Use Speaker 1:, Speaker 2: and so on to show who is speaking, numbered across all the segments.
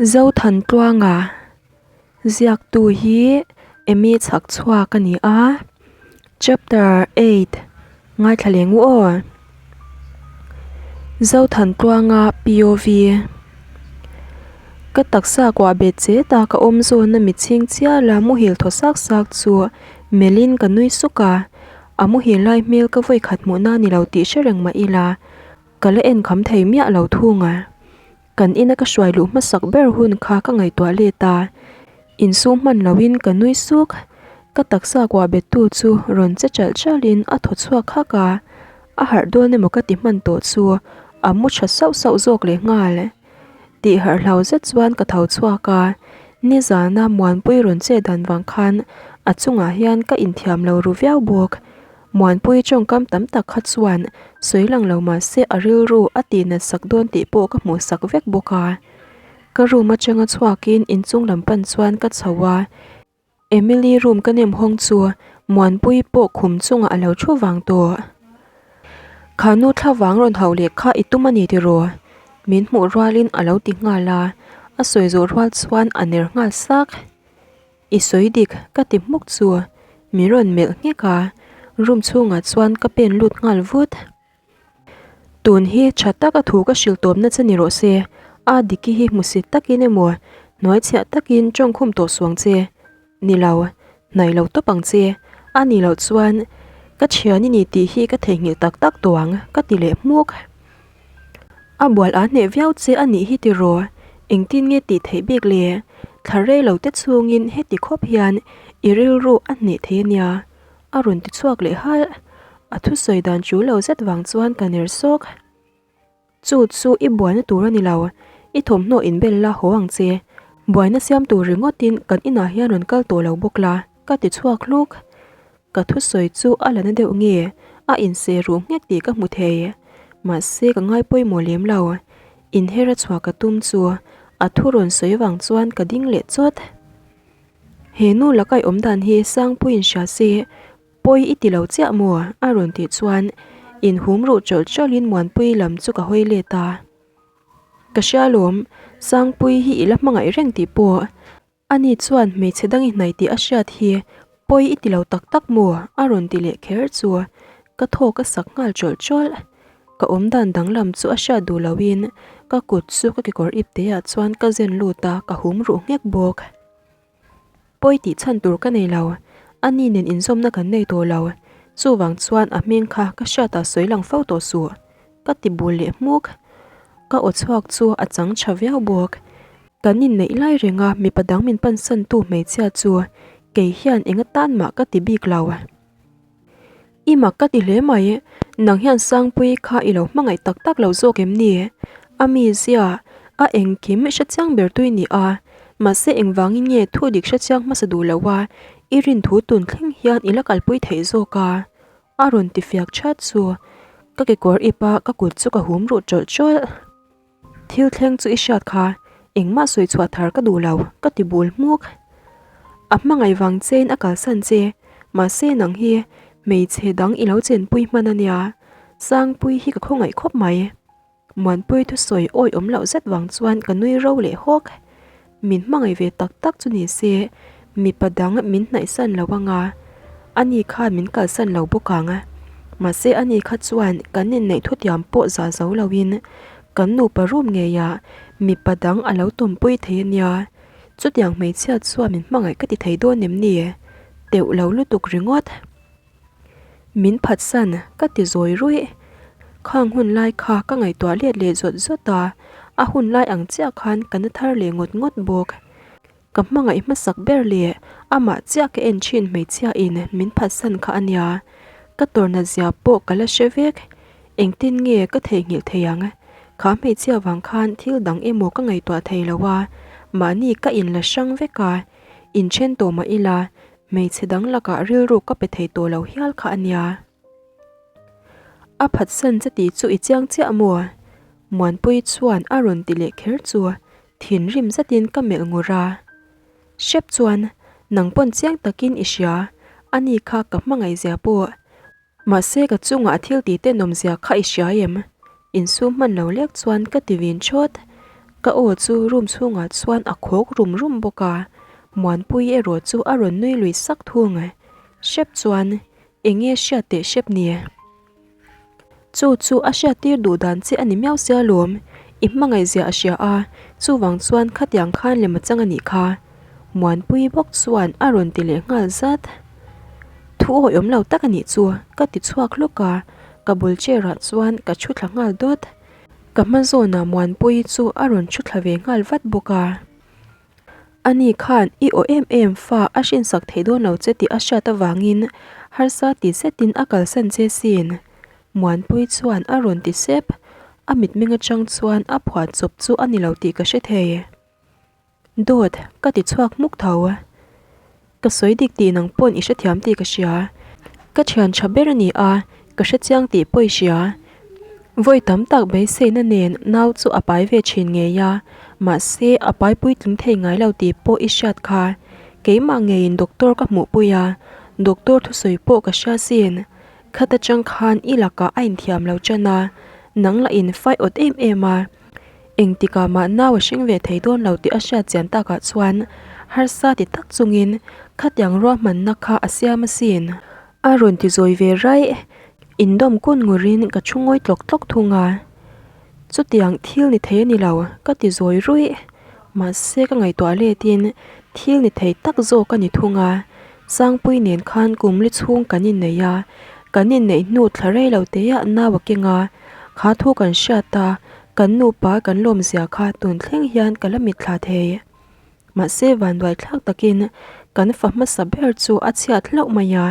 Speaker 1: Zothantluanga ziaktu hi Amy chhak chhuak a ni a, chapter eight ngaithla leh ngu aw. Zothantluanga POV Ka taksa kuah bet chet a ka awm zawna mitchhing chiala muhil thaw sak sak chu melhin ka nui suk a, a muhil lai hmel ka vawi khat hmuhna a ni lo tih hre reng mah ila ka la en kham thei miah lo thung a. Kan ina ka hruai luh hmasak ber hun kha ka ngaihtuah let a, insum hman loin ka nui suk. Ka taksa kuah bettu chu rawn che chalh chalhin a thaw chhuak hak a, a harh dawn emaw ka ti hman tawh chu a mu tha sauh sauh zawk leh nghal. Tih harh hlau zet chuan ka tho chhuak a, nizana Muanpui rawn che dan vang khan a chungah hian ka inthiam lo ru viau bawk. Muanpui tawngkam tam tak kha chuan sawi lang lo mah se a rilru a tihnat sak dawn tih pawh ka hmuh sak vek bawk a. Ka room atanga chhuakin inchung lam pan chuan ka chho a, Emily room ka nem hawng chu Muanpui pawh khum chungah a lo thu vang tawh. Kha nu thla vang rawn hauh leh kha i tum a ni tiraw? Min hmuh rualin a lo ti nghal a, a sawi zawh rual chuan a ner nghal sak. I sawi dik ka ti hmuk chu min rawn melh nghek a, room chhungah chuan ka pen lut nghal vut. Tun hi tha taka thu ka hrilh tawpna che ni rawh se, a Diki hi hmusit takin emaw hnuai chhiah takin tawngkhum tawh suang che ni lo, hnai lo tawp ang che, a nih loh chuan ka thian i ni tih hi ka theihnghilh tak tak tawh ang ka ti leh hmuk. A bual a hneh viau che a nih hi tiraw? Engtin nge tih theih bik le? Thla rei lo te chhungin heti khawp hian i rilru a hneh thei a nia, a rawn ti chhuak leh halh. A thusawi dan chu lo zet vang chuan ka ner sawk. Chu chu i buaina tur a ni lo, i thawmhnaw inbel la haw ang che. Buaina siam tur ringawtin kan inah hian rawn kal tawh lo bawk la, ka ti chhuak hluk. Ka thusawi chu a la na deuh nge a inseh ruh nghek tih ka hmu thei. Mahse ka ngai pawimawh lem lo. Inher a chhuah ka tum chu a thu rawn sawi vang chuan ka ding leh chawt. He nu laka i awm dan hi Sangpuiin hria se pawi i ti lo chiah maw? a rawn tih chuan inhum ruh chawlh chawlhin Muanpui lam chu ka hawi let a. Ka hria lawm, Sangpui hi i la hmangaih reng tih pawh Ani chuan hmeichhe dang i hnaih tih a hriat hi pawi i ti lo tak tak maw? a rawn ti leh kher chu ka thawk a sak nghal chawlh chawlh. Ka awm dan danglam chu a hriat duh loin ka kut chu ka kekawr ip te ah chuan ka zen lut a, ka hum ruh nghek bawk. Pawi tih chhan tur ka nei lo, ani nen inzawmna kan nei tawh lo, chuvang chuan a hming kha ka hriatah sawi lang fo tawh suh. Ka ti bul leh hmuk. Ka aw chhuak chu a chang tha viau bawk. Kan inneih lai renga mipa dang min pansantu hmeichhia chu kei hian eng atan mah ka ti bik lo. I mak ka ti hle mai, nang hian Sangpuii kha i lo hmangaih tak tak lo zawk em ni? A mizia, a engkim hrechiang ber tui ni a, mahse engvangin nge thu dik hrechiang hmasa duh lo a, i rinthu tun thleng hian i la kalpui theih zawk a? A rawn ti fiak chat chu ka kekawr ip a ka kut chu ka hum ruh tawlh tawlh. Thil thleng chu i hriat kha engmah sawi chhuah thar ka duh lo ka ti bul hmuk. A hmangaih vang chein a kalsan che mahse nang hi hmeichhe dang i lo chenpui hman a nia Sangpui hi ka khawngaih khawp mai. Muanpui thusawi awi awm loh zet vang chuan ka nui ro leh hawk. Min hmangaih ve tak tak chu ni se, mipa dang min hnaihsan lo anga, ani khan min kalsan lo bawk ang. Mahse ani kha chuan kan inneih thutiam pawh za zo loin kan nupa room ngeiah mipa dang a lo tawmpui thei a nia. Chutiang hmeichhia chuan min hmangaih ka ti thei dawn em ni? Teuh lo lutuk ringawt. Min phatsan ka ti zawi ruih. Khang hun lai kha ka ngaihtuah let leh zawt zawt a, a hun lai ang chiah khan ka na thar leh ngawt ngawt bawk. Ka hmangaih hmasak ber leh amah chiah ka en thin hmeichhia in min phatsan kha a nia. Ka tawrna zia pawh ka la hre vek. Engtin nge ka theihnghilh thei ang? Kha hmeichhia vang khan thil dang emaw ka ngaihtuah thei lo a, mahni ka inla hrang vek a, inthen tawh mah ila Hmeichhe dang lakah rilru ka pe thei tawh lo hial kha a nia. A phatsan che tih chu i chiang chiah maw? Muanpui chuan a rawn ti leh kher chu thinrim zetin ka melh ngur a. Hrep chuan nang pawn chiang takin i hria, ani kha ka hmangaih zia pawh. Mahse ka chungah a thil tih tenawm zia kha i hria em? Insum hman lo lek chuan ka ti vin thawt. Ka aw chu room chhungah chuan a khawk rum rum bawk a, Muanpui erawh chu a rawn nui lui sak thung. Hrep chuan eng nge hriat teh hrep ni? Chu chu a hriattir duh dan che a ni miau sia lawm, i hmangaihzia a hria a, chuvang chuan khatiang khan lem a chang a nih kha. Muanpui bawk chuan a rawn ti leh nghal zat. Thu awihawm lo tak a nih chu, ka ti chhuak hluk a, ka bul chair ah chuan ka thu thla nghal dawt. Ka hma zawnah Muanpui chu a rawn thu thla ve nghal vat bawk a. Ani khan i aw em em fa a hrinsak thei dawn lo che tih a hriat avangin harsa ti zetin a kalsan che sin. Muanpui chuan a rawn ti sep. A mitmeng atang chuan a phuah chawp chu a ni lo tih ka hre thei. Dawt, ka ti chhuak hmuk tho. Ka sawi dik tih nang pawn i hrethiam tih ka hria. Ka thian tha ber a ni a, ka hrechiang tih pawh i hria. Vawi tam tak beiseina nen nau chu a pai ve thin ngei a, mahse a pai puitling thei ngai lo tih pawh i hriat kha. Keimah ngeiin doctor ka hmuhpui a, doctor thusawi pawh ka hria sin. Khat atang khan i lakah a inthiam lo tan a, nang lah in fight awt em em a. Engtikah mah nau a hring ve thei dawn lo tih a hriat chian takah chuan harsa ti tak chungin khatiang ruahmanna kha a siam asin. A rawn ti zawi ve raih. Indawm kun ngurin ka thu ngawi tlawk tlawk thung a. Chutiang thil ni thei a ni lo, ka ti zawi ruih. Mahse ka ngaihtuah letin thil ni thei tak zawk a ni thung a. Sangpui nen khan kum li chhung kan innei a, kan inneih hnu thla rei lo teah nau a keng a, kha thu kan hriat a, Kan nupa kan lawmzia kha tun thleng hian ka la mitthla thei. Mahse vanduai thlak takin kan fa hmasa ber chu a chhiat hlauh mai a,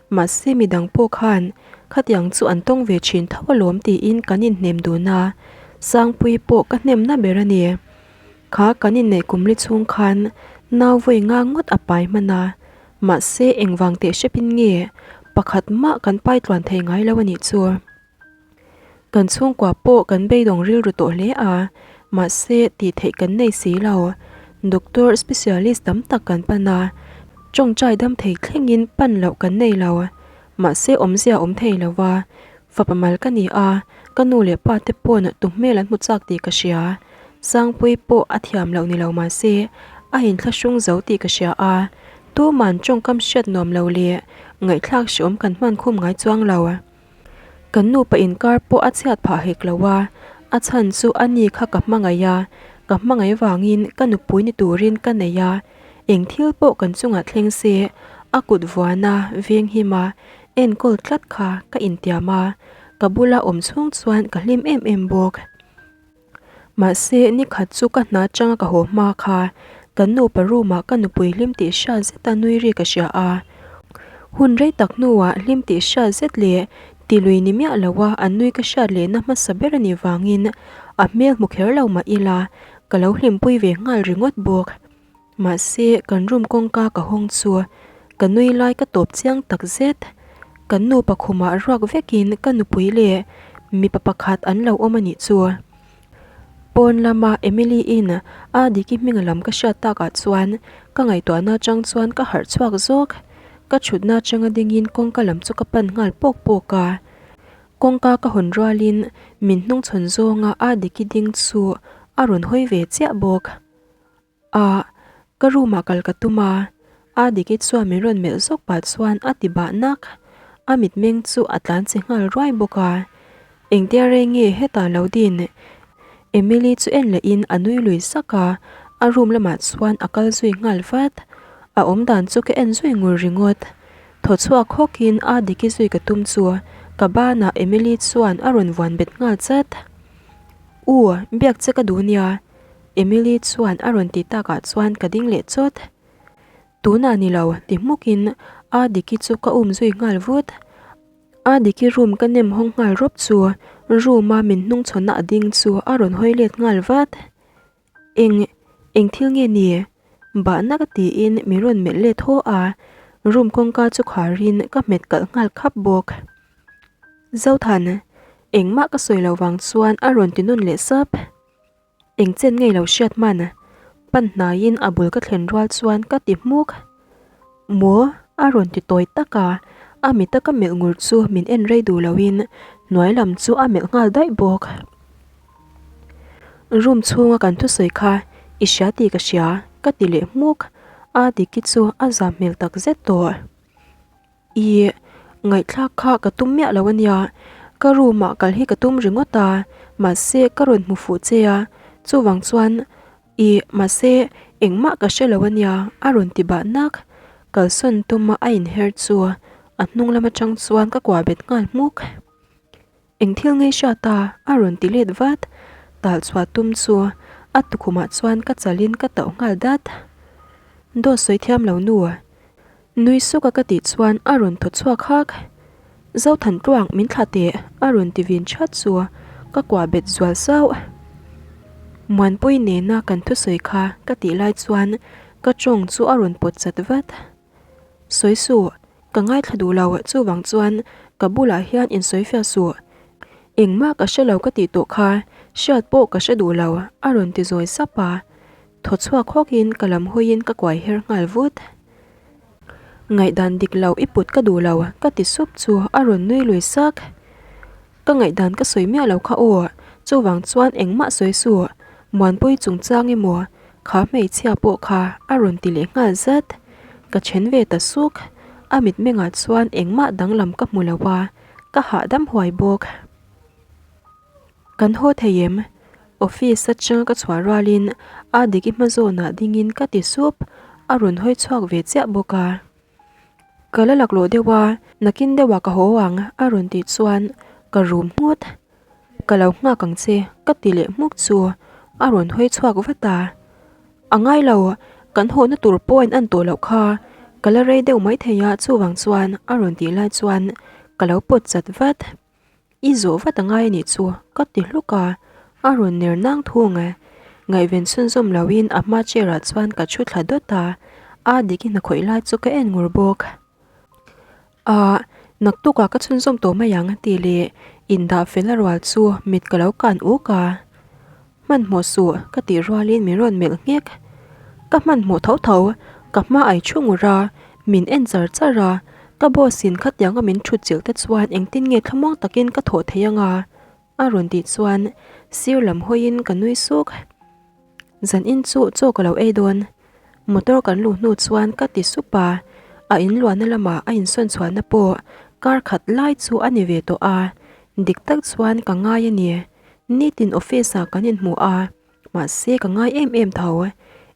Speaker 1: mahse midang pawh khan khatiang chu an tawng ve thin tho alawm tiin kan inhnem dun a, Sangpui pawh ka hnemna ber a ni. Kha kan inneih kum li chhung khan nau vawi nga ngawt a pai hman a, mahse engvang teh hrepin nge pakhat mah kan pai tluan thei ngai lo a nih chu. Kan chhungkua pawh kan beidawng rilru tawh hle a, mahse tih theih kan nei si lo. Doctor specialist tam tak kan pan a, tawngtai dam thei thlengin pan loh kan nei lo. Mahse awmzia awm thei lo va, fapa mal ka ni a, ka nu leh pa te pawn tu hmel an hmu chak tih ka hria. Sangpui pawh a thiam loh ni lo mahse a inthlahrung zo tih ka hria a, tuman tawngkam hriat nuam lo leh ngaihthlak hreawm kan hman khum ngai chuang lo. Kan nupa inkar pawh a chhiat phah hek lo a, a chhan chu a ni kha ka hmangaih a, ka hmangaih vangin ka nupui ni turin ka nei a, eng thil pawh kan chungah thleng se a kut vuana veng him a, enkawl tlat kha ka intiam a, ka bula awm chhung chuan ka hlim em em bawk. Mahse, nikhat chu ka hna atanga ka haw hma kha kan nupa room ah ka nupui hlim tih hriat zeta nui ri ka hria a. Hun rei tak hnuah hlim tih hriat zet leh ti lui ni miah lo a an nui ka hriat lehna hmasa ber a nih vangin a hmel hmu kher lo mah ila ka lo hlimpui ve nghal ringawt bawk. Mahse, kan room kawngka ka hawng chu ka nui lai ka tawp chiang tak zet. Kan nupa khumah ruak vekin ka nupui leh mipa pakhat an lo awm a nih chu. Pawn lama Emily in a Diki hminga lam ka hriat takah chuan ka ngaihtuahna atang chuan ka harh chhuak zawk. Ka thutna atanga dingin kawngka lam chu ka pan nghal pawk pawk a. Kawngka ka hawn rualin min hnungchhawn zawnga a Diki ding chu a rawn hawi ve chiah bawk. Ah, ka room ah kal ka tum a, a Diki chuan min rawn melh zawk pah chuan a ti bah nak. A mitmeng chu a tlan che nghal ruai bawk a. Engtia rei nge hetah lo din? Emily chu en leh in a nui lui sak a, a room lamah chuan a kal zui nghal vat. A awmdan chu ka en zui ngur ringawt. Thaw chhuak hawk in a Diki zui ka tum chu ka banah Emily chuan a rawn vuan bet nghal chat. U, biak che ka duh nia. Emily chuan a rawn ti takah chuan ka ding leh chawt. Tunah ni lo, ti hmukin a Diki chu ka um zui nghal vut. A Diki room ka nem hawng nghal rawp chu room a min hnungchhawnna a ding chu a rawn hawi let nghal vat. Eng, eng thil nge ni? Bahna ka tiin min rawn melh let haw a, room kawngka chu kharin ka hmet kalh nghal khap bawk. Zothan, engmah ka sawi lo vang chuan a rawn ti nawn leh sap. Eng chen ngei lo hriat hman pan hnaiin a bul ka thlen rual chuan ka ti hmuk. Maw? A rawn ti tawi tak a, a mita ka melh ngur chu min en rei duh loin hnuai lam chu a melh nghal daih bawk. Room chhunga kan thusawi kha i hria tih ka hria, ka ti leh hmuk. A Diki chu a zam hmel tak zet tawh. I ngaihthlak kha ka tum miah lo a nia, ka room ah kal hi ka tum ringawt a, mahse ka rawn hmu fuh che a, chuvang chuan i mahse engmah ka hre lo a nia a rawn ti bah nak, kalsawn tuma a inher chu a hnung lam atang chuan ka kuah bet nghal hmuk. Eng thil ngei hriat a? a rawn ti let vat. Tal chhuah tum chu a tukhumah chuan ka chalin ka tauh nghal dat. Dawt sawi thiam lo nu. Nui suk a ka tih chuan a rawn thaw chhuak hak. Zothan tluang min thlah teh a rawn ti vin that chu ka kuah bet zual sauh. Muanpui nena kan thusawi kha ka tih lai chuan ka tawng chu a rawn pawt chat vat. Sawi suh, ka ngaithla duh lo, chuvang chuan ka bulah hian insawi fiah suh. Engmah ka hre lo ka tih tawh kha, hriat pawh ka hre duh lo, a rawn ti zawi sap a. Thaw chhuak hawkin ka lam hawiin ka kuai her nghal vut. Ngaihdan dik lo i put ka duh lo, ka ti sup chu a rawn nui lui sak. Ka ngaihdan ka sawi miah lo kha aw, chuvang chuan engmah sawi suh, Muanpui chungchang emaw kha hmeichhia pawh kha a rawn ti leh nghal zat. Ka then ve ta suk, a mitmengah chuan engmah danglam ka hmu lo a, ka hahdam huai bawk. Kan haw thei em? Office atanga ka chhuah rualin a dik i hma zawnah dingin ka ti sup, a rawn hawi chhuak ve chiah bawk a. Ka la laklawh deuh a, nakin deuhah ka haw ang a rawn tih chuan ka rum nghut. Ka lo nghak ang che ka ti leh hmuk chu a rawn hawi chhuak vat a. A ngai lo, kan hawhna tur pawh a in tawh loh kha, ka la rei deuh maithei a chuvang chuan a rawn tih lai chuan ka lo pawt chat vat. I zawh vat a ngai a nih chu ka ti hluk a, a rawn ner nang thung e. Ngaihven chhunzawm loin a hma chair ah chuan ka thu thla dawt a, a dik i hnakhawih lai chu ka en ngur bawk. Ahh, naktukah ka chhunzawm tawh mai ang tih leh indah fel a rual chu mit ka lo kan uk a. Hmanhmawh suh ka tih rualin min rawn melh nghek. Ka hmanhmawh tho tho, ka hma ai thu ngur a, min en char char a, ka boss in khatianga min thut chilh te chuan engtin nge thlamuang takin ka thawh thei anga? A rawn tih chuan sir lam hawiin ka nui suk. Zan in chu chaw ka lo ei dawn. Motor kan luh hnu chuan ka ti sup a, a inluahna lamah a insawn chhuahna pawh kar khat lai chu a ni ve tawh a, dik tak chuan ka ngai a ni. Nitin office ah kan inhmu a, mahse ka ngai em em tho.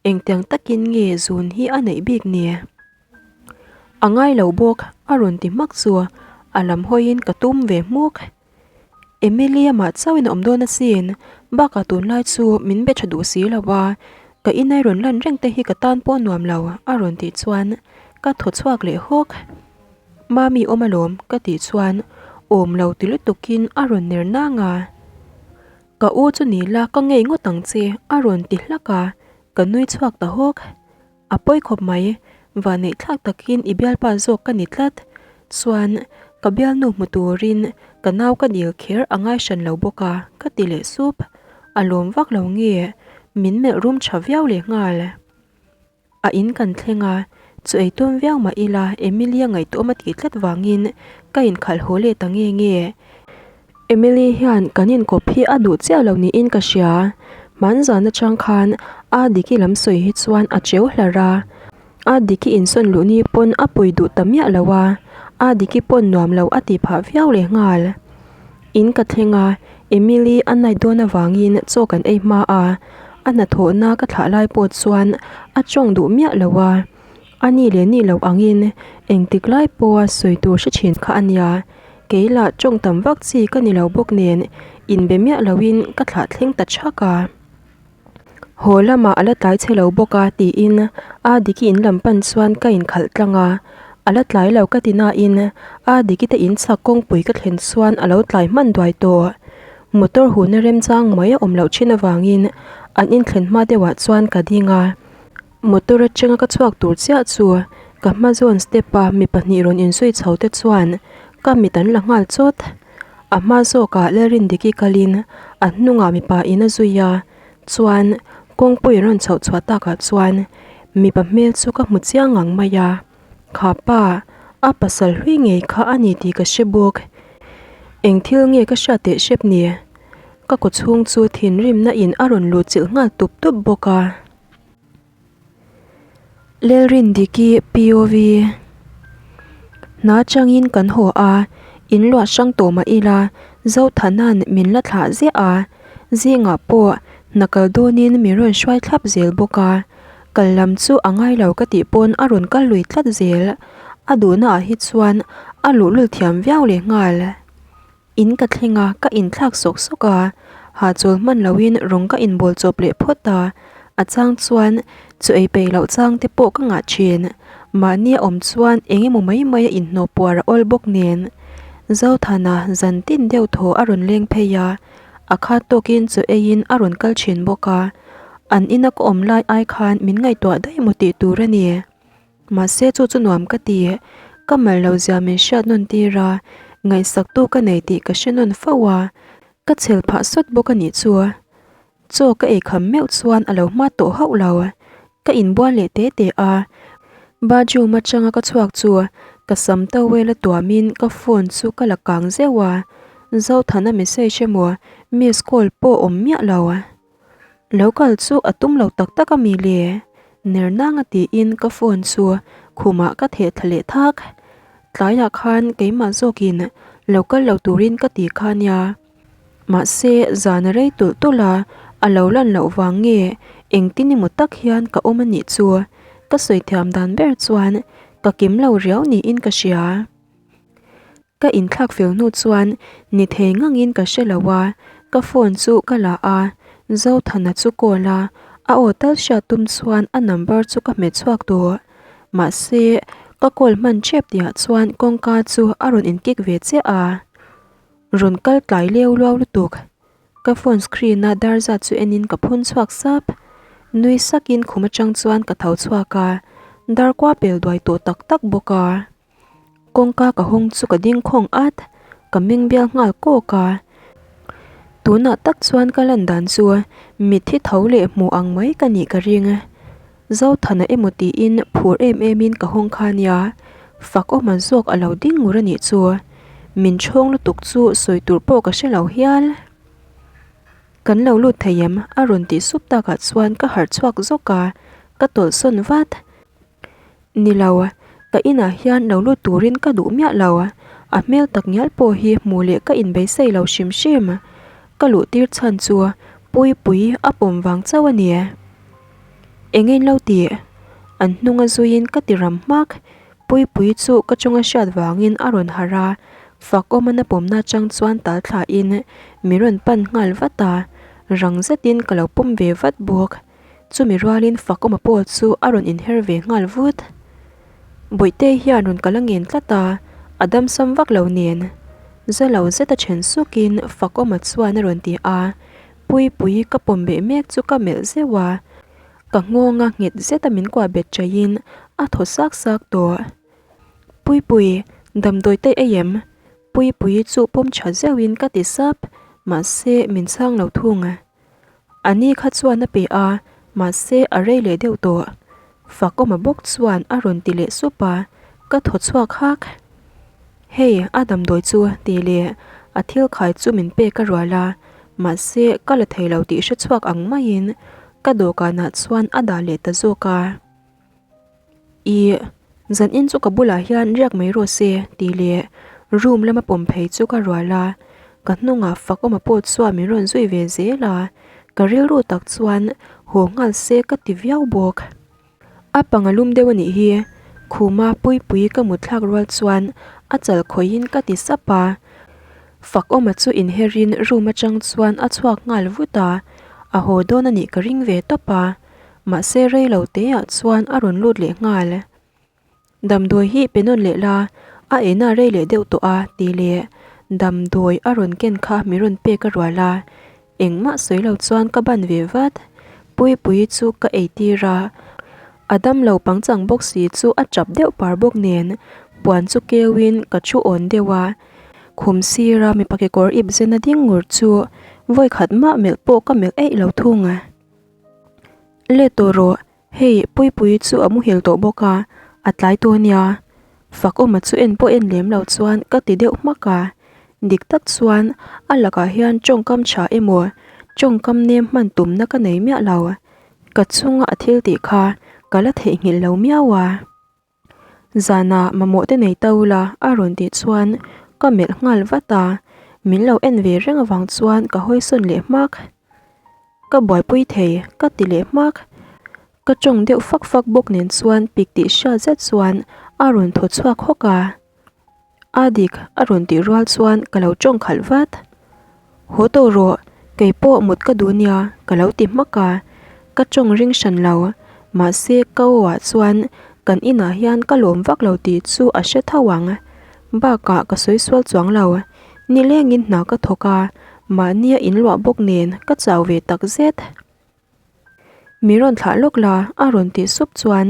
Speaker 1: Engtiang takin nge zun hi a neih bik ni? A ngai lo bawk, a rawn ti hmak chu a lam hawiin ka tum ve hmuk. Emily amah chauhin a awm dawn asin, bakah tunlai chu min be tha duh si lo a, ka inai rawn lan reng te hi ka tan pawh nuam lo a rawn tih chuan ka thaw chhuak leh hawk. Mami awm alawm ka tih chuan awm lo ti lutukin a rawn ner nang a. Ka u chu ni la ka ngei ngawt ang che a rawn ti hlak a, ka nui chhuak ta hawk. A pawi khawp mai, vanneih thlak takin i bialpa zawk ka ni tlat. Chuan ka bialnu hmu turin ka nau ka dil kher a ngai hran lo bawk a ka ti leh sup. A lawm vak lo nge min melh rum tha viau leh nghal. A in kan thleng a, chu ei tum viau mah ila Emily a ngaihtuahawm a tih tlat vangin ka inkhalh haw leh ta nge nge. Emily hian kan inkawp hi a duh chiah lo niin ka hria, hmanzan atang khan a Diki lam sawi hi chuan a cheu hlar a, a Diki insawn luh ni pawn a pui duh ta miah lo a, a Diki pawn nuam lo a tih phah viau leh nghal. In ka thleng a, Emily a night dawn avangin chaw kan ei hma a, a hnathawhna ka thlah lai pawh chuan a tawng duh miah lo a, a ni leh ni loh angin engtik lai pawha sawi tur hre thin kha a nia, kei lah tawng tam vak chi ka ni lo bawk nen inbe miah loin ka thlah thleng ta thak a. Haw lamah a la tlai chhe lo bawk a tiin a Diki in lam pan chuan ka inkhalh tlang a, a la tlai lo ka ti nain a Diki te in chhak kawngpui ka thlen chuan a lo tlai hman duai tawh. Motor huna remchang mai a awm loh thin avangin an inthlen hma deuhah chuan ka ding a, motor atanga ka chhuak tur chiah chu ka hma zawn step a mi pahnih rawn inzui chho te chuan ka mit an la nghal chawt. A hma zawkah Lalrindiki kalin a hnungah mipa in a zui a, chuan kawngpui an rawn chhoh chhuah takah chuan mipa hmel chu ka hmu chiang ngang mai a, kha pa a pasal hlui ngei kha a ni tih ka hre bawk. Eng thil nge ka hriat teh hrep ni? Ka kawchhung chu thinrimna in a rawn luh chilh nghal tup tup bawk a. Lalrindiki POV Hna changin kan haw a, in luah hrang tawh mah ila Zothana'n min la thlah ziah a, zingah pawh hna kal dawnin min rawn hruai thlap zel bawk a, kal lam chu a ngai lo ka tih pawn a rawn kal lui tlat zel, a duhna ah hi chuan a luhlul thiam viau leh nghal. In ka thleng a, ka inthlak sawk sawk a, hahchawl hman loin rawng ka inbawl chawp leh phawt a, a chang chuan chaw ei peih loh chang te pawh ka ngah thin. Mahni a awm chuan eng emaw mai mai a inhnawh puar a awl bawk nen. Zothana zan tin deuh thaw a rawn leng phei a, a khat tawkin chaw eiin a rawn kal thin bawk a, an ina ka awm lai ai khan min ngaihtuah daih maw tih tur a ni. Mahse chu chu nuam ka ti, ka mal lo zia min hriat nawn tir a, ngaihsaktu ka nei tih ka hre nawn fo a, ka chhel phah sawt bawk a nih chu. Chaw ka ei kham meuh chuan a lo hma tawh hauh lo, ka inbual leh te te a, bathroom atanga ka chhuak chu ka sam towel a tuamin ka phone chu ka la kang zeuh a, Zothana message emaw miss call pawh awm miah lo. Lo kal chu a tum lo tak tak a mi le? Ner nanga tiin ka phone chu khumah ka theh thla leh thak. Tlaiah khan keimah zawkin lo kal lo turin ka ti kha nia. Mahse zan a rei tulh tulh a, a lo lan loh vang nge engtin emaw tak hian ka awm a nih chu. Ka sawi thiam dan ber chuan ka kim lo riau niin ka hria. Ka inthlak fel hnu chuan ni thei ngangin ka hre lo a, ka phone chu ka la a, Zothana chu call a, a aw tal hriat tum chuan a number chu ka hmet chhuak tawh. Mahse, ka call hman ṭep tihah chuan kawngka chu a rawn inkik ve chiah a, rawn kal tlai leu luau lutuk. Ka phone screen a dar zat chu enin ka phun chhuak sap. Nui sakin khum aṭang chuan ka tho chhuak a, dar kua pel duai tawh tak tak bawk a. Kawngka ka hawng chu ka ding khawng at, ka meng bial nghal kawk a. Tunah tak chuan ka lan dan chu mitthi tho leh hmuh ang mai ka nih ka ring. Zothana emaw tiin phur em em in ka hawng kha nia, fak awma zawk a lo ding ngur a nih chu. Min chhawng lutuk chu sawi tur pawh ka hre lo hial. Kan lo lut thei em? a rawn tih sup takah chuan ka harh chhuak zawk a, ka tawlh sawn vat. Ni lo, ka inah hian lo lut turin ka duh miah lo. A hmel tak ngial pawh hi hmuh leh ka inbeisei lo hrim hrim. Ka luh tir chhan chu Puipui a pawm vang chauh a ni. Eng in lo tih? An hnunga zuiin ka ti ram hmak. Puipui chu ka chunga hriat vangin a rawn harh a, Fakawmana pawmna atang chuan tal thlain mi rawn pan nghal vat a, rang zetin ka lo pawm ve vat bawk. Chumi rualin Fakawma pawh chu a rawn inher ve nghal vut. Bawihte hian rawn kal a ngen tlat a, a damsam vak lo nen. Za lo zeta then sukin Fakawma chuan a rawn ti a, Puipuii ka pawm beh mek chu ka melh zeuh a, ka nghawnga nghet zeta min kuah bet chaihin a thaw sak sak tawh. Puipui, damdawi te ei em? Puipuii chu pawm tha zeuhin ka ti sap, mahse min chhang lo thung. A ni kha chuan a pe a, mahse a rei leh deuh tawh. Fakawma bawk chuan a rawn ti leh sup a, ka thaw chhuak hak. Hei, a damdawi chu tih leh a thil khai chu min pek a rual a, mahse ka la thei lo tih hre chhuak ang maiin ka dawhkanah chuan a dah leh ta zawk a. Ih, zan in chu ka bulah hian riak mai rawh se tih leh room lama pawm phei chu ka rual a, ka hnungah Fakawma pawh chuan min rawn zui ve zel a, ka rilru tak chuan haw nghal se ka ti viau bawk. A panga lum deuh a nih hi, khuma Puipuii ka mut thlak rual chuan a chal khawihin ka ti sap a, Fakawma chu inherin room atang chuan a chhuak nghal vut a, a haw dawn a nih ka ring ve tawp a. Mahse rei lo teah chuan a rawn lut leh nghal. Damdawi hi pe nawn leh la, a eina rei leh deuh tawh a tih leh damdawi a rawn ken kha mi rawn pek a rual a, engmah sawi lo chuan ka ban ve vat. Puipuii chu ka ei tir a, a damlo pangchang bawk si chu a tap deuh par bawk nen puan chu keuin ka thu awn deuh a, khum sira mipa kekawr ip zena ding ngur chu vawikhat mah melh pawh ka melh eih lo thung. Let tawh rawh, hei Puipuii chu a muhil tawh bawk a, a tlai tawh ania. Fakawma chu en pawh en lem lo chuan ka ti deuh hmak a. Dik tak chuan a lakah hian tawngkam tha emaw tawngkam nem hman tumna ka nei miah lo. Ka chunga a thil tih kha ka la theihnghilh lo miau a. Zanah mamawh te nei ta ula a rawn tih chuan ka melh nghal vat a, min lo en ve reng avang chuan ka hawi sawn leh hmak. Ka buaipui thei ka ti leh hmak. Ka tawng deuh fak fak bawk nen chuan pik tih hriat zet chuan a rawn thaw chhuak hawk a. A dik a rawn tih rual chuan ka lo tawng khalh vat. Haw tawh rawh, kei pawh mut ka duh nia ka lo ti hmak a, ka tawng ring hran lo. Mahse ka aw ah chuan kan inah hian ka lawm vak lo tih chu a hre tho ang. Bakah ka sawi sual chuang lo, nilengin hna ka thawk a, mahnia inluah bawk nen ka chau ve tak zet. Mi rawn thlah lawk la a rawn tih sup chuan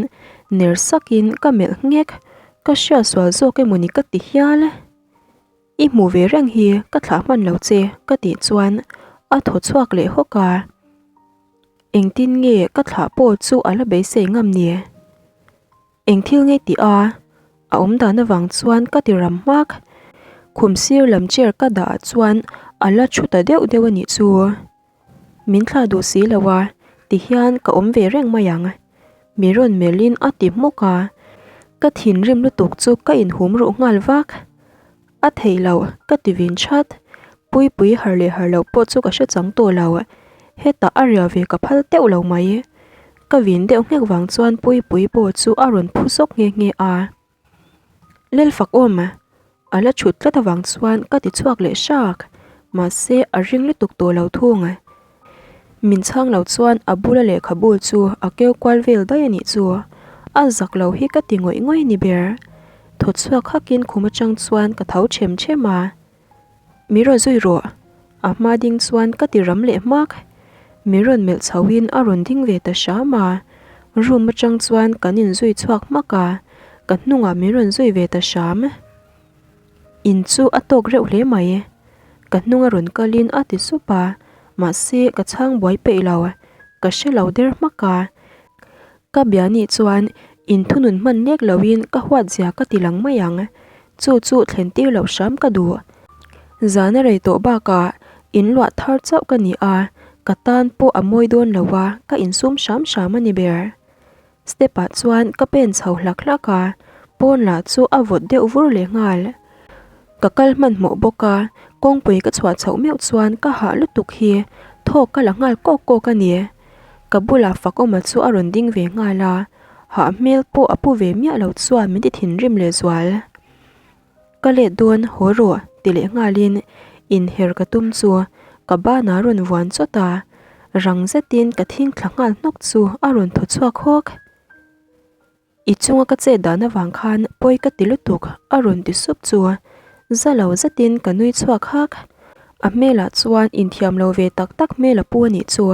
Speaker 1: ner sakin ka melh nghek, ka hriat sual zawk emaw ni ka ti hial. I hmuh ve reng hi ka thlah hman lo che ka tih chuan a thaw chhuak leh hawk a. Engtin nge ka thlah pawh chu a la beisei ngam ni? Eng thil nge tih a? A awm dan avang chuan ka ti ram hmak. Khum sir lam chair ka dah ah chuan a la thu ta deuh deuh a nih chu. Min thlah duh si lo a, tihian ka awm ve reng mai ang. Mi rawn melhin a ti hmawk a, ka thinrim lutuk chu ka inhum ruh nghal vak. A theih loh, ka ti vin that. Puipui har leh har loh pawh chu ka hre chang tawh lo. Hetah a ria ve ka phal teuh lo mai. Ka vin deuh nghek vang chuan Puipui pawh chu a rawn phu zawk nghe nghe a. Lel fak awm a la thut tlat avang chuan ka ti chhuak leh hrak mahse a ring lutuk tawh lo thung. Min chhang lo chuan a bula lehkhabu chu a keu kual vel daih a nih chu. A zak lo hi ka ti ngawih ngawih a ni ber. Thaw chhuak hakin khum atang chuan ka tho them them a. Mi rawn zui rawh. A hma ding chuan ka ti ram leh hmak. Mi rawn melh chhoin a rawn ding ve ta hram a. Room atang chuan kan inzui chhuak hmak a, ka hnungah min rawn zui ve ta hram. In chu a tawk reuh hle mai. Ka hnunga rawn kalin a ti sup a, mahse ka chhang buai peih lo. Ka hre lo der hmak a. Ka bia nih chuan inthunun hman lek loin ka huat zia ka ti lang mai ang. Chu chu thlen tir loh hram ka duh. Zan a rei tawh bakah inluah thar chauh ka ni a, ka tan pawh a mawi dawn lo a, ka insum hram hram a ni ber. Step ah chuan ka pen chho hlak hlak a, pawn lah chu a vawt deuh vur leh nghal. Ka kal hmanhmawh bawk a, kawngpui ka chhuah chhoh meuh chuan ka hah lutuk hi thawk ka la nghal kawk kawk a ni. Ka bulah Fakawma chu a rawn ding ve nghal a, hah hmel pawh a pu ve miah lo chuan min ti thinrim leh zual. Ka let dawn haw rawh ti leh nghalin inher ka tum chu ka banah rawn vuan chawt a, rang zetin ka thing thla nghal hnawk chu a rawn thaw chhuak hawk. I chunga ka chet dan avang khan pawi ka ti lutuk a rawn ti sup chu za lo zetin ka nui chhuak hak. A hmelah chuan inthiam lo ve tak tak hmel a pu a nih chu.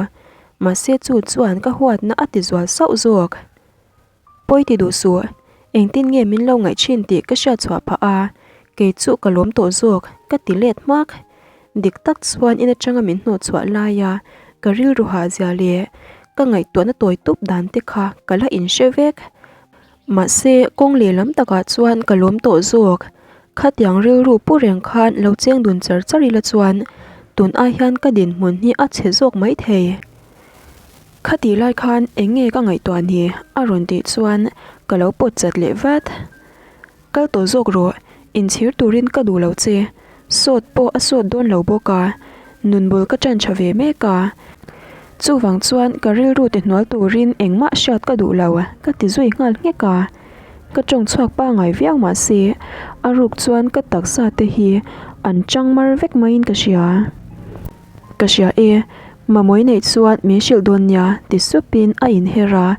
Speaker 1: Mahse chu chuan ka huatna a ti zual sauh zawk. Pawi ti duh suh, engtin nge min lo ngaih thin tih ka hriat chhuah phah a, kei chu ka lawm tawh zawk ka ti let hmak. Dik tak chuan in atanga min hnawh chhuah laia ka rilru hah zia leh ka ngaihtuahna tawi tup dan te kha ka la inhre vek. Mahse, kawng lehlam takah chuan ka lawm tawh zawk. Khatiang rilru pu reng khan lo cheng dun char char ila chuan tun ai hian ka dinhmun hi a chhe zawk mai thei. Khatih lai khan eng nge ka ngaihtuah ni? a rawn tih chuan ka lo pawt chat leh vat. Kal tawh zawk rawh, inchhir turin ka duh lo che. Sawt pawh a sawt dawn lo bawk a, nun bul ka ṭan ṭha ve mek a. Chuvang chuan ka rilru ti hnual turin engmah hriat ka duh lo, ka ti zui nghal nghek a. Ka ṭawng chhuak pangngai viau mah se, a ruk chuan ka taksa te hi an ṭang mar vek maiin ka hria. Ka hria e, Mamawi neih chuan min hrilh dawn nia ti supin a inher a,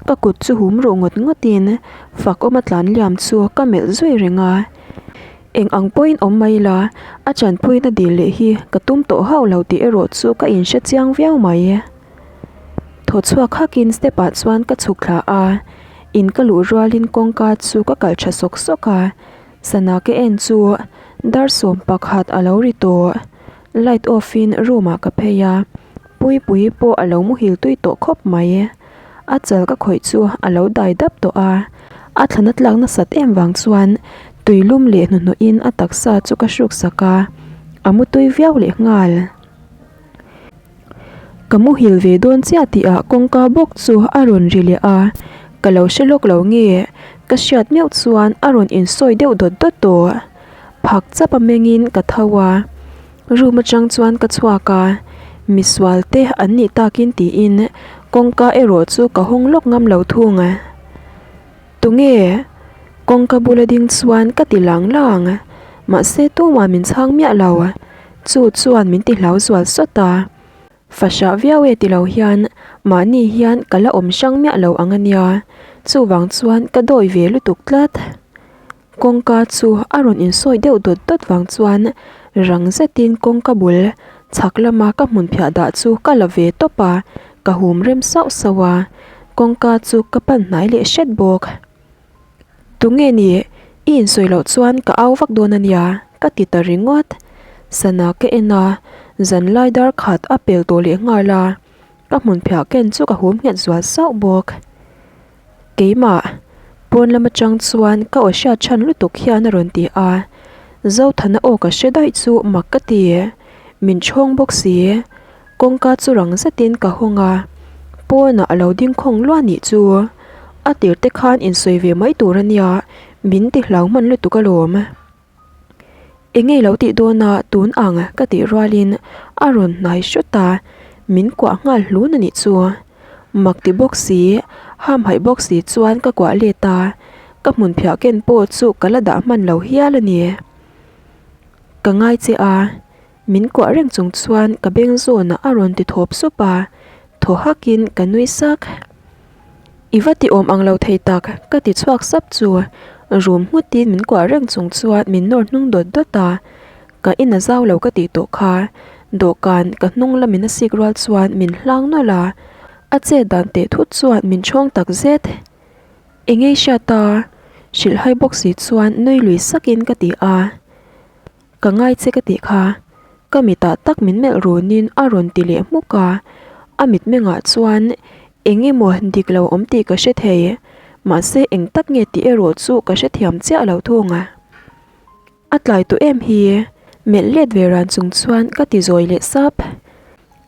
Speaker 1: ka kut chu hum ruh ngawt ngawtin Fakawma tlan liam chu ka melh zui reng a. Eng ang pawhin awm mai la, a chanpuina dil leh hi ka tum tawh hauh lo tih erawh chu ka inhre chiang viau mai. Thaw chhuak hakin step ah chuan ka chhuk thla a, in ka luh rualin kawngka chu ka kalh tha sawk sawk a, sana ka en chu dar 11 a lo ri tawh. Light off in room ah ka phei a, Puipuii pawh a lo muhil tui tawh khawp mai. A chal ka khawih chu a lo dai dap tawh a, a thlana tlak nasat em vang chuan tui lum leh hnuhnawh in a taksa chu ka hruk sak a. A mutui viau leh nghal. Ka muhil ve dawn chiah tihah kawngka bawk chu a rawn ri leh a, ka lo hre lawk lo nge ka hriat meuh chuan a rawn insawi deuh dawt dawt tawh. Phak chap a mengin ka tho a, room atang chuan ka chhuak a, misual te an nih takin tiin kawngka erawh chu ka hawng lawk ngam lo thung. Tunge? Kawngka bula ding chuan ka ti lang lang. Mahse tumah min chhang miah lo. Chu chuan min ti hlau zual sawt a. Fahrah viau e ti lo hian mahni hian ka la awm hrang miah lo ang a nia. Chuvang chuan ka dawi ve lutuk tlat. Kawngka chu a rawn insawi deuh dawt dawt vang chuan rang zetin kawngka bul chhak lama ka hmun phiah dah chu ka la ve tawp a, ka hum rem sauh sauh a, kawngka chu ka pan hnai leh hret bawk. Tunge ni? I insawi loh chuan ka au vak dawn a nia, ka ti ta ringawt. Sana ka en a, zanlai dar khat a pel tawh leh nghal a, ka hmun phiah ken chu ka hum nghet zual sauh bawk. Keimah, pawn lam atang chuan ka aw hriat chhan lutuk hian a rawn ti a, Zothana aw ka hre daih chu mak ka ti. Min chhawng bawk si. Kawngka chu rang zetin ka hawng a, pawnah a lo ding khawng luah nih chu. A tir te khan insawi ve mai tur a nia, min ti hlau hman lutuk alawm. Eng nge lo tih dawn a tun ang ka tih rualin a rawn hnai hrawt a, min kuah nghal hlun a nih chu. Mak ti bawk si, hamhaih bawk si chuan ka kuah let a, ka hmun phiah ken pawh chu ka la dah hman lo hial a ni. Ka ngai che a, min kuah reng chung chuan ka beng zawnah a rawn ti thawp sup a, thaw hakin ka nui sak. I va ti awm ang lo thei tak, ka ti chhuak sap chu rum nghutin min kuah reng chung chuan min nawr hnung dawt dawt a, ka in a zau lo ka tih tawh kha dawhkan ka hnung lamin a sik rual chuan min hlang nawlh a, a chet dan teh thut chuan min chhawng tak zet. Eng ei hriat ta? Hrilhhai bawk si chuan nui lui sakin ka ti a. Ka ngai che ka tih kha. Ka mitah tak min melh runin a rawn ti leh hmuk a, a mitmengah chuan eng emaw dik lo awm tih ka hre thei, mahse eng tak nge tih erawh chu ka hrethiam chiah lo thung a. A tlai tawh em hi, melh let ve ran chung chuan ka ti zawi leh sap.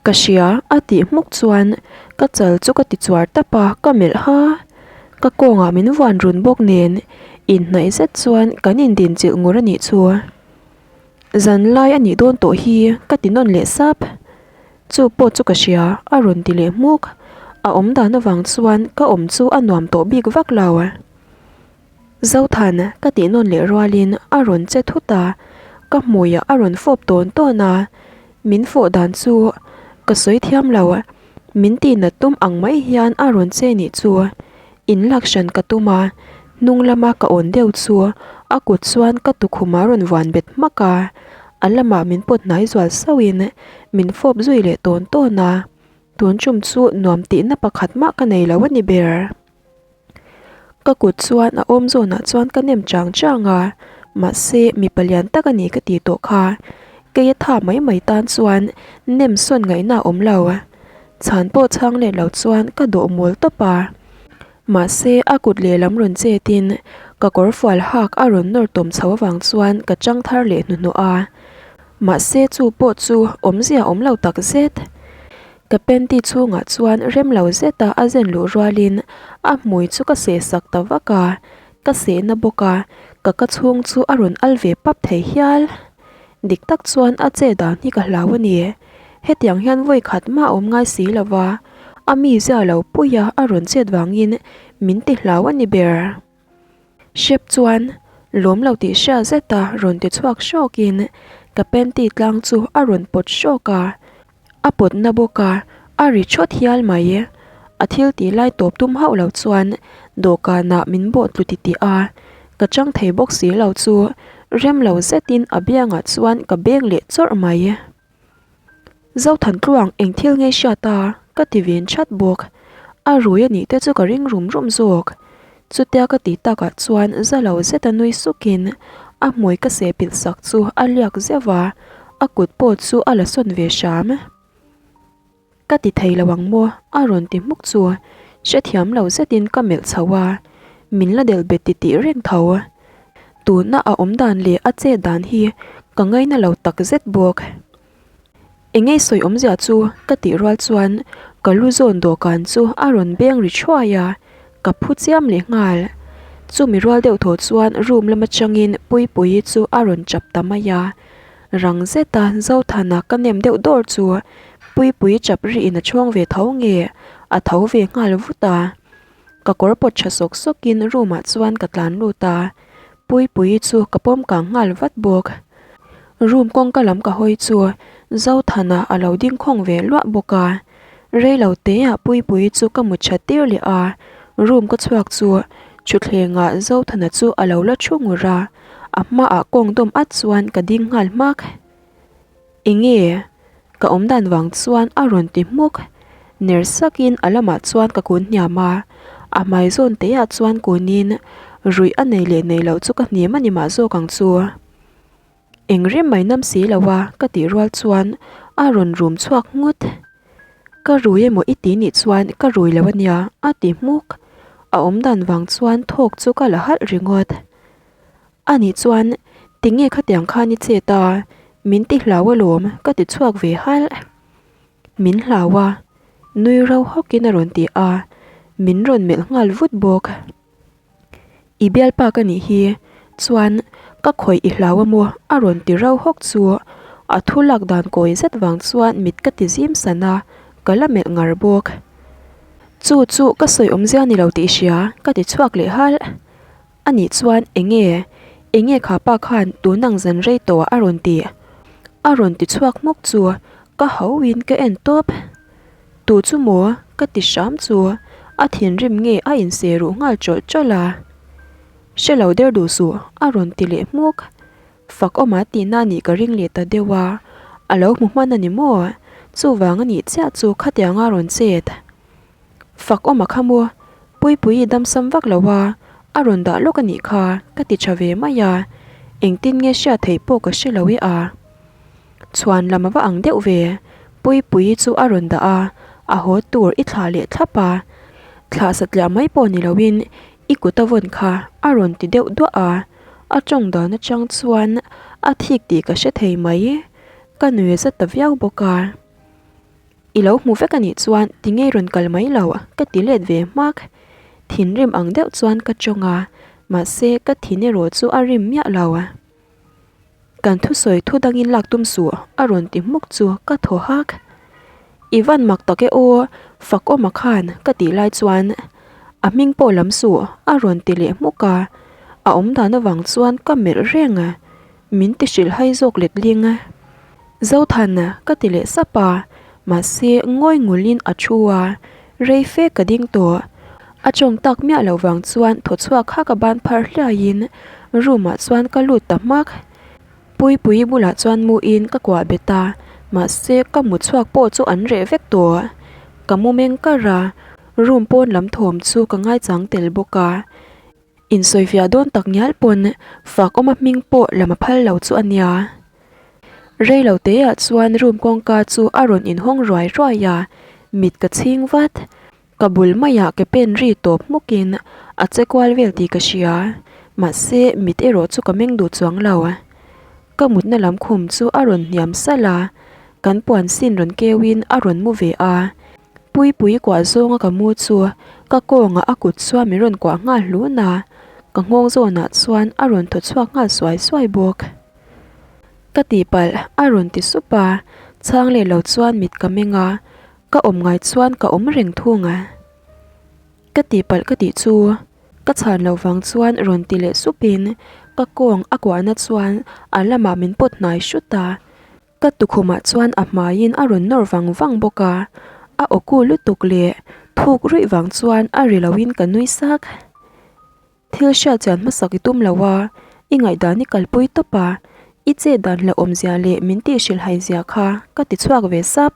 Speaker 1: Ka hria a tih hmuk chuan ka chal chu ka ti chuar tap a, ka melh ha. Ka kawngah min vuan run bawk nen inhnaih zet chuan kan indin chilh ngur a nih chu. Zan lai a nih dawn tawh hi ka ti nawn leh sap. Chu pawh chu ka hria a rawn ti leh hmuk. A awm dan avang chuan ka awm chu a nuam tawh bik vak lo. Zothan ka tih nawn leh rualin a rawn che thut a, ka hmuiah a rawn fawp tawn tawn a, min fawh dan chu ka sawi thiam lo, min tihnat tum ang mai hian a rawn che nih chu in lak hran ka tum a, hnung lama ka awn deuh chu a kut chuan ka tukhum a rawn vuan bet hmak a, a lamah min pawt hnai zual sauhin min fawp zui leh tawn tawn a, tun tum chu nuam tihna pakhat mah ka nei lo a ni ber. Ka kut chuan a awm zawnah chuan ka nem chang chang a, mahse mipa lian tak a ni ka tih tawh kha. Kei a tha mai mai tan chuan nem sawn ngaihna a awm lo. Chhan pawh chhang let lo chuan ka dawh mawl tawp a. Mahse a kut lehlam rawn chetin ka kawr fual hak a rawn nawr tawm chho avang chuan ka chang thar leh hnuhnawh a. Mahse chu pawh chu awmzia awm lo tak zet. Ka panty chhungah chuan rem lo zeta a zen luh rualin a hmui chu ka seh sak ta vak a, ka sehna bawk a, ka ka chhung chu a rawn al ve pap thei hial. Dik tak chuan a che dan hi ka hlau a ni. Hetiang hian vawi khat mah a awm ngai si lo va, a mizia lo puia a rawn chet vangin min ti hlau a ni ber. Hrep chuan lawm lo tih hria zeta rawn ti chhuak hrawkin ka panty tlang chu a rawn pawt hrawk a. A pawtna bawk a, a ri thawt hial mai. A thil tih lai tawp tum hauh lo chuan dawhkanah min bawh tlu titih a, ka chang thei bawk si lo chu rem lo zetin a biangah chuan ka beng leh chawrh mai. Zothantluang eng thil nge hriat a? ka ti ven chat bawk. A rui a nih te chu ka ring rum rum zawk. Chutia ka tih takah chuan za lo zeta nui sukin a hmui ka seh pilh sak chu a liak zeuh a, a kut pawh chu a la sawn ve hram. Ka ti thei lo ang maw? a rawn ti hmuk chu hrethiam lo zetin ka melh chho a, min la delh bet titih reng tho. Tuna a awm dan leh a chet dan hi Ka ngaina lo takzet bawk. Engei sawi awmzia chu ka tih rual chuan ka lu zawn dawhkan chu a rawn beng ri thuai a, ka phu chiam leh nghal. Chumi rual deuh thaw chuan room lam atangin Puipuii chu a rawn chap ta mai a, rang zeta Zothana ka nem deuh dawr chu Puipuii chap rihin a chhawng ve tho nge a tho ve nghal vut a. Ka kawr pawt tha sawk sawkin room ah chuan ka tlan lut a, Puipuii chu ka pawm kang nghal vat bawk. Room kawngka lam ka hawi chu Zothana a lo ding khawng ve luah bawk a, rei lo te ah Puipuii chu ka mu tha tir leh a, room ka chhuak chu thutthleng ah Zothana chu a lo la thu ngur a, a hmaah kawng dawm at chuan ka ding nghal hmak. Enge? Ka awm dan vang chuan a rawn ti hmuk. Ner sakin a lamah chuan ka kun hniam a, a hmai zawn te ah chuan kunin ruih a nei leh nei loh chu ka hnim a ni mah zawk ang chu. Eng rem mai nam si lo a ka tih rual chuan a rawn rum chhuak nghut. Ka rui emaw i ti nih chuan ka rui lo a nia a ti hmuk. A awm dan vang chuan thawk chu ka la halh ringawt. Ani chuan, Tinge khatiang khan i chet a, min ti hlau alawm ka ti chhuak ve halh. Min hlau a, nui ro hawkin a rawn ti a, min rawn melh nghal vut bawk. I bialpa ka nih hi, chuan ka khawih i hlau a maw a rawn ti ro hawk chu a thu lak dan kawi zet vang chuan mit ka ti zim san a, ka la melh ngar bawk. Chu chu ka sawi awmzia ni lo tih hria ka ti chhuak leh halh. Anih chuan enge, enge kha pa khan tun ang zan rei tawh a rawn ti? A rawn ti chhuak hmawk chu ka ho in ka en tawp. Tu chu maw? Ka ti hram chu a thinrim nge a inseh ruh nghal chawlh chawlh a. Hre lo der duh suh a rawn ti leh hmawk. Fak awma tihna anih ka ring leh ta deuh a, a lo hmu hman a ni maw? Chuvang anih chiah chu khatiang a rawn chet. Fak awm a kha maw? Puipui i damsam vak lo a, a rawn dah lawk a nih kha ka ti tha ve mai a, engtin nge hriat theih pawh ka hre lo e a. Chhuan lam a va ang deuh ve, Puipuii chu a rawn dah a, a haw tur i thlah leh thlap a, thlah satliah mai pawh ni loin i kut a vawn kha a rawn ti deuh duah a, a tawng dan atang chuan a thik tih ka hre thei mai, ka nui zat ta viau bawk a. I lo hmu vek a nih chuan ti ngei rawn kal mai lo ka ti let ve hmak. Thinrim ang deuh chuan ka tawng a, mahse ka thin erawh chu a rim miah lo. Kan thusawi thu dangin lak tum suh a rawn ti hmuk chu ka thaw hak. I van mak tak e aw, fak awma khan ka tih lai chuan a hming pawh lam suh a rawn ti leh hmuk a, a awmdan avang chuan ka melh reng. Min ti hrilh hai zawk let ling. Zothan ka ti leh sap a, mahse ngawi ngulin a thu a, rei fe ka ding tawh. A tawng tak miah loh vang chuan thaw chhuak kha ka ban phar hliaiin room ah chuan ka lut ta hmak. Puipuii bulah chuan muin ka kuah bet a, mahse ka mu chhuak pawh chu an reh vek tawh. Ka mu meng kar a, room pawn lam thawm chu ka ngaichang tel bawk a. Insawifiah dawn tak ngial pawn fak awma hming pawh lam a phal lo chu a nia. Rei lo teah chuan room kawngka chu a rawn inhawng ruai ruai a, mit ka chhing vat. Ka bul maiah ke pen ri tawp hmukin a che kual vel tih ka hria, mahse mit erawh chu ka meng duh chuang lo. Ka mutna lam khum chu a rawn hniam salh a, kan puan sin rawn keuin a rawn mu ve a. Puipui kuah zawnga ka mu chu ka kawngah a kut chuan min rawn kuah nghal hlun a, ka nghawng zawnah chuan a rawn thaw chhuak nghal suai suai bawk. Ka tihpalh a rawn ti sup a, chhang leh lo chuan mit ka meng a, ka awm ngai chuan ka awm reng thung a. Ka tihpalh ka tih chu ka chhan loh vang chuan rawn ti leh supin ka kawng a kuahna chuan a lamah min pawt hnai hrut a. Ka tukhumah chuan a hmaiin a rawn nawr vang vang bawk a, a awku lutuk leh thuk ruih vang chuan a ri loin ka nui sak. Thil hriat chian hmasak i tum lo a, i ngaihdan i kalpui tawp a, i chet dan hlauhawm zia leh min tih hrilhhai zia kha ka ti chhuak ve sap.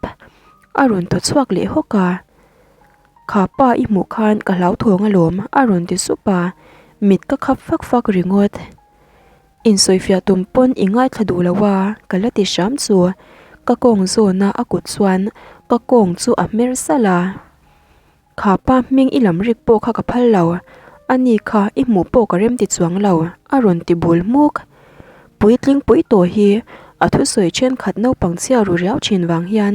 Speaker 1: A rawn thaw chhuak leh hawk a. Kha pa i hmuh khan ka hlauthawng alawm a rawn ti sup a, mit ka khap fak fak ringawt. Insawifiah tum pawn i ngaithla duh lo a, ka la ti hram chu. Ka kawng zawna a kut chuan ka kawng chu a hmer salh a. Kha pa hming i lam rik pawh kha ka phal lo, ani kha i hmuh pawh ka rem ti chuang lo, a rawn ti bul hmuk. Puitling pui tawh hi a thusawi thenkhat naupang chhia ru riau thin vang hian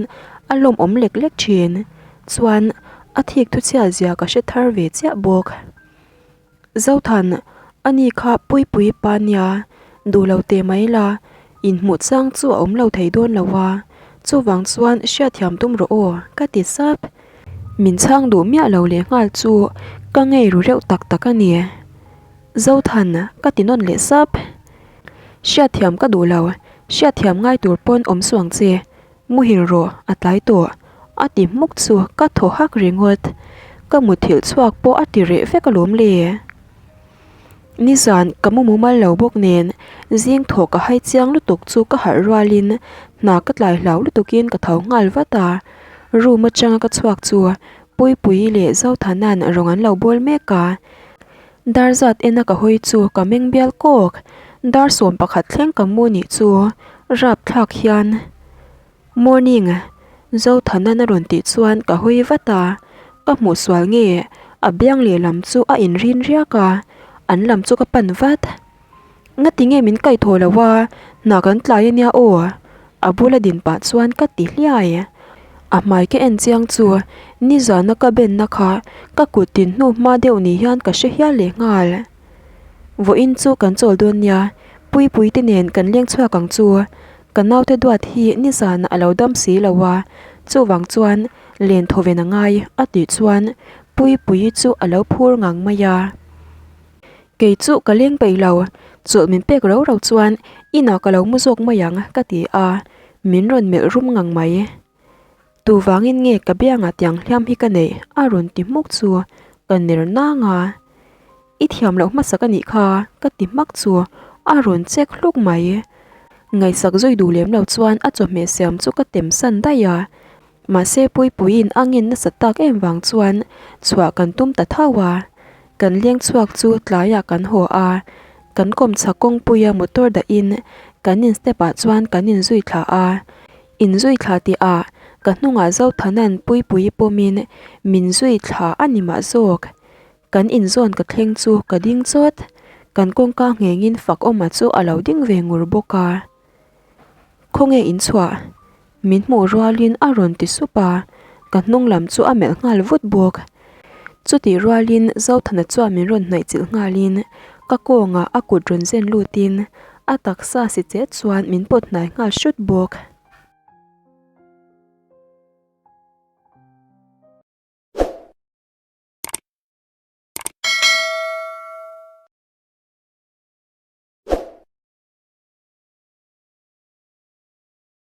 Speaker 1: a lawmawm lek lek thin. Chuan a thik thuchhia zia ka hre thar ve chiah bawk. Zothan, ani kha Puipui pa nia, duh lo teh mai la, inhmuh chang chu a awm lo thei dawn lo a, chuvang chuan hriatthiam tum rawh aw, ka ti sap. Min chhang duh miah lo leh nghal chu ka ngei ru reuh tak tak a ni. Zothan, ka ti nawn leh sap. Hriatthiam ka duh lo, hriatthiam ngai tur pawn awm suang che, Muhil rawh, a tlai tawh, a ti hmuk chu ka thaw hak ringawt. Ka muthilh chhuak pawh a ti reh vek alawm le. Nizan ka mu mumal lo bawk nen zing thaw ka hai chiang lutuk chu ka harh rualin hna ka tlai hlau lutukin ka tho nghal vat a. Room atanga ka chhuak chu Puipuii leh Zothana'n rawng an lo bawl mek a. Dar zat ena ka hawi chu ka meng bial kawk, dar 11 thleng ka mu nih chu rapthlak hian Morning Zothanan a rawn tih chuan ka hawi vat a, ka hmuh sual nge a biang lehlam chu a inrin riak a, an lam chu ka pan vat. Ngati nge min kaih thaw lo a, hna kan tlai ania aw, a bula din pah chuan ka ti hliai. A hmai ka en chiang chu nizana ka benna kha ka kut tin hnu hma deuh ni hian ka hre hial leh nghal. Vawiin chu kan chawl dawn nia, Puipui te nen kan leng chhuak ang chu, ka naute duat hi nizana a lo dam si lo a, chuvang chuan len thaw ven a ngai a tih chuan Puipuii chu a lo phur ngang mai a. Kei chu ka leng peih lo, chawlh min pek rau rau chuan inah ka lo mu zawk mai ang ka ti a, min rawn melh rum ngang mai. Tu vangin nge ka biangah tiang hliam hi ka neih a rawn ti hmuk chu ka ner nang a, I thiam loh hmasak a nih kha ka ti hmak chu a rawn chek hluk mai. Ngaihsak zui duh lem lo chuan a chawhmeh siam chu ka tem san daih a. Mahse Puipuiin a ngen nasa tak em vang chuan chhuah kan tum ta thau a, kan leng chhuak chu tlaiah kan haw a, kan kawmchhak kawngpuia motor dahin kan in step ah chuan kan inzui thla a, inzui thla tihah ka hnungah Zothanan Puipuii pawmin min zui thla a ni mah zawk. Kan inzawn ka thleng chu ka ding chawt, kan kawngka nghengin Fakawma chu a lo ding ve ngur bawk a. Khawnge in chhuah? Min hmuh rualin a rawn ti sup a, ka hnung lam chu a melh nghal vut bawk. Chutih rualin Zothana chuan min rawn hnaih chilh nghalin ka kawngah a kut rawn zen lutin a taksa si chet chuan min pawt hnai nghal hrut bawk.